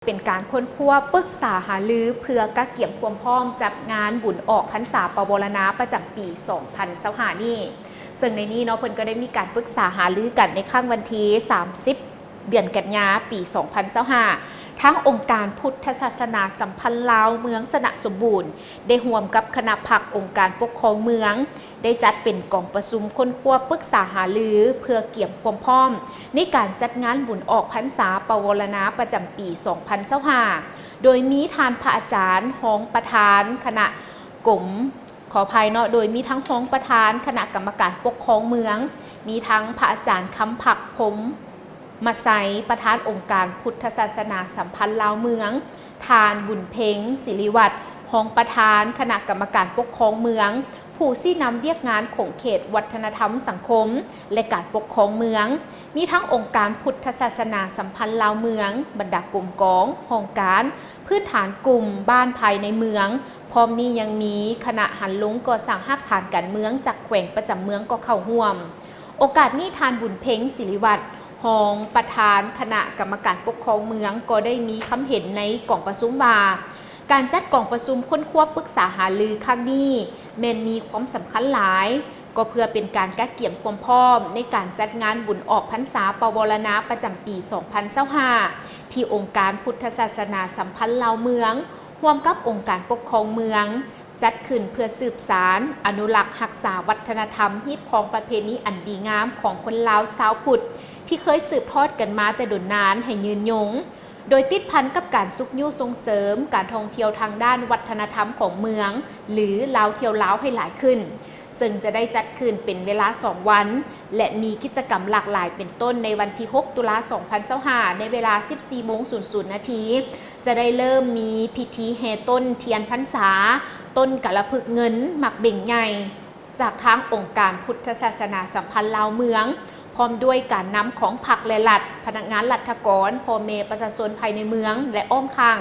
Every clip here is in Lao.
ເປັນການຄົ້ນຄວ້າປຶກສາຫາລື ເພື່ອກະກຽມຄວາມພ້ອມຈັດງານບຸນອອກພັນສາປະວໍລະນາ ປະຈຳປີສອງພັນຊາວຫ້ານີ້. ເຊິ່ງໃນນີ້ເນາະ ເພິ່ນກໍໄດ້ມີການປຶກສາຫາລືກັນໃນຄັ້ງວັນທີສາມສິບ ເດືອນກັນຍາ ປີສອງພັນຊາວຫ້າ ທາງອົງການພຸດທະສາສະໜາສຳພັນລາວເມືອງຊະນະສົມບູນ ໄດ້ຮ່ວມກັບຄະນະພັກອົງການປົກຄອງເມືອງ ໄດ້ຈັດເປັນກອງປະຊຸມຄົ້ນຄວ້າປຶກສາຫາລື ເພື່ອກຽມຄວາມພ້ອມໃນການຈັດງານບຸນອອກພັນສາປະວໍລະນາ ປະຈຳປີສອງພັນຊາວຫ້າ ໂດຍມີທ່ານພະອາຈານຮອງປະທານຄະນະກົມ ຂໍອະໄພເນາະ ໂດຍມີທັງຮອງປະທານຄະນະກຳມະການປົກຄອງເມືອງ, ມີທັງພະອາຈານຄຳພັກ ພົມມະໄຊ ປະທານອົງການພຸດທະສາສະໜາສຳພັນລາວເມືອງ, ທ່ານ ບຸນເພັງ ສິລິວັດ ຮອງປະທານຄະນະກຳມະການປົກຄອງເມືອງ, ຜູ້ຊີ້ນຳວຽກງານຂົງເຂດວັດທະນະທຳສັງຄົມ ແລະ ການປົກຄອງເມືອງ, ມີທັງອົງການພຸດທະສາສະໜາສຳພັນລາວເມືອງ, ບັນດາກົມກອງ, ຫ້ອງການ, ພື້ນຖານກຸ່ມ, ບ້ານພາຍໃນເມືອງ, ພ້ອມນີ້ຍັງມີຄະນະຫັນລົງກໍ່ສ້າງຮາກຖານການເມືອງຈາກແຂວງປະຈຳເມືອງກໍເຂົ້າຮ່ວມ. ໂອກາດນີ້ ທ່ານ ບຸນເພັງ ສິລິວັດ ຮອງປະທານຄະນະກຳມະການປົກຄອງເມືອງ ກໍໄດ້ມີຄຳເຫັນໃນກອງປະຊຸມວ່າ ການຈັດກອງປະຊຸມຄົ້ນຄວ້າປຶກສາຫາລືຄັ້ງນີ້ ແມ່ນມີຄວາມສຳຄັນຫຼາຍ ກໍເພື່ອເປັນການກະກຽມຄວາມພ້ອມໃນການຈັດງານບຸນອອກພັນສາປະວໍລະນາ ປະຈຳປີສອງພັນຊາວຫ້າ ທີ່ອົງການພຸດທະສາສະໜາສຳພັນລາວເມືອງ ຮ່ວມກັບອົງການປົກຄອງເມືອງ ຈັດຂຶ້ນເພື່ອສືບສານ, ອະນຸລັກຮັກສາວັດທະນະທຳ, ຮີດຄອງປະເພນີອັນດີງາມຂອງຄົນລາວຊາວພຸດ ທີ່ເຄີຍສືບທອດກັນມາແຕ່ດົນນານໃຫ້ຍືນຍົງ, ໂດຍຕິດພັນກັບການຊຸກຍູ້ສົ່ງເສີມການທ່ອງທ່ຽວທາງດ້ານວັດທະນະທຳຂອງເມືອງ ຫຼື ລາວທ່ຽວລາວໃຫ້ຫຼາຍຂຶ້ນ. ເຊິ່ງຈະໄດ້ຈັດຂຶ້ນເປັນເວລາສອງວັນ ແລະ ມີກິດຈະກຳຫຼາກຫຼາຍ ເປັນຕົ້ນໃນວັນທີຫົກ ຕຸລາ ສອງພັນຊາວຫ້າ ໃນເວລາສິບສີ່ໂມງສູນສູນນາທີ ຈະໄດ້ເລີ່ມມີພິທີແຫ່ຕົ້ນທຽນພັນສາ, ຕົ້ນກາລະພຶກເງິນ, ໝາກເບັງໃຫຍ່ ຈາກທາງອົງການພຸດທະສາສະໜາສຳພັນລາວເມືອງ ພ້ອມດ້ວຍການນຳຂອງພັກ ແລະ ລັດ, ພະນັກງານລັດຖະກອນ, ພໍ່ແມ່ປະຊາຊົນພາຍໃນເມືອງ ແລະ ອ້ອມຂ້າງ.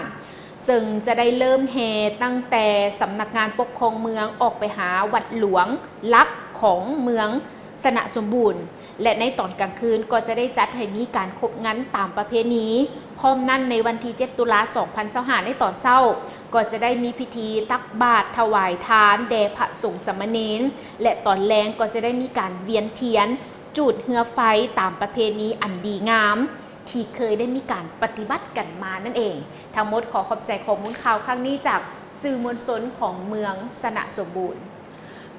ເຊິ່ງຈະໄດ້ເລີ່ມແຫ່ຕັ້ງແຕ່ສຳນັກງານປົກຄອງເມືອງອອກໄປຫາວັດຫຼວງຫຼັກຂອງເມືອງຊະນະສົມບູນ ແລະ ໃນຕອນກາງຄືນກໍຈະໄດ້ຈັດໃຫ້ມີການຄົບງັນຕາມປະເພນີ. ພ້ອມນັ້ນໃນວັນທີເຈັດ ຕຸລາ ສອງພັນຊາວຫ້າ ໃນຕອນເຊົ້າ ກໍຈະໄດ້ມີພິທີຕັກບາດຖວາຍທານແດ່ພະສົງສາມະເນນ ແລະ ຕອນແລງກໍຈະໄດ້ມີການວຽນທຽນ ຈູດເຮືອໄຟຕາມປະເພນີອັນດີງາມ ທີ່ເຄີຍໄດ້ມີການປະຕິບັດກັນມານັ້ນເອງ. ທັງໝົດຂໍຂອບໃຈຂໍ້ມູນຂ່າວຄັ້ງນີ້ຈາກສື່ມວນຊົນຂອງເມືອງຊະນະສົມບູນ.